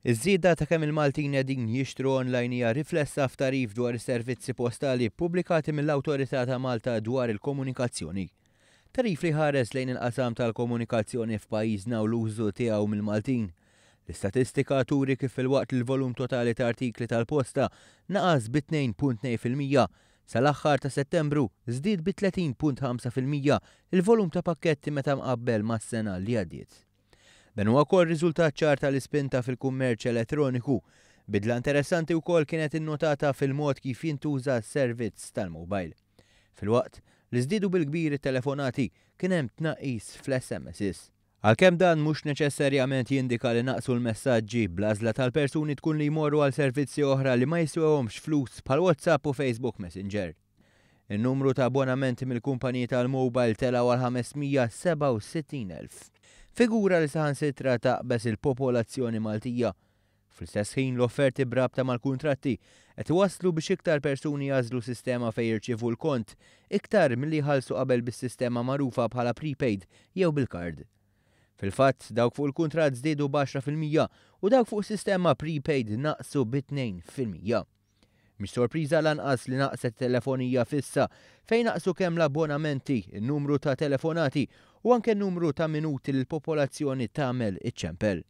Iż-żieda ta' kemm il-Maltin qegħdin jixtru online hija riflessa f'tagħrif dwar is-servizzi postali ppubblikati mill-Awtorità ta' Malta dwar il-Komunikazzjoni. Tagħrif li jħares lejn il-qasam tal-komunikazzjoni f'pajjiżna u l-użu tiegħu mill-Maltin. L-istatistika turi kif filwaqt li l-volum totali ta' artikli tal-posta naqas bi 2.2%, sal-aħħar ta' Settembru żdied bi 30.5% il-volum ta' pakketti meta mqabbel mas-sena li għaddiet. Dan huwa wkoll riżultat ċar tal-ispinta fil-kummerċ elettroniku. Bidla interessanti wkoll kienet innotata fil-mod kif jintuża s-servizz tal-mobile. Filwaqt li żdiedu bil-kbir it-telefonati, kien hemm tnaqqis fl-SMSs. Għalkemm dan mhux neċessarjament jindika li naqsu l-messaġġi, bl-għażla tal-persuni tkun li jmorru għal servizzi oħra li ma jiswewhomx flus bħal WhatsApp u Facebook Messenger. In-numru ta' abbonamenti mill-kumpaniji tal-mobile telgħu għal 567,000. Figura li saħansitra taqbeż il-popolazzjoni Maltija. Fl-istess ħin l-offerti b'rabta mal-kuntratti qed iwasslu biex iktar persuni jagħżlu sistema fejn jirċievu l-kont iktar milli jħallsu qabel bis-sistema magħrufa bħala prepaid jew bil-kard. Fil-fatt, dawk fuq il-kuntratt żdiedu b'10% u dawk fuq sistema prepaid naqsu bi 2%. Mhix sorpriża lanqas li naqset telefonija fissa fejn naqsu kemm l-abbonamenti, in-numru ta' telefonati u anke n-numru ta' minuti li l-popolazzjoni tagħmel iċ-ċempel.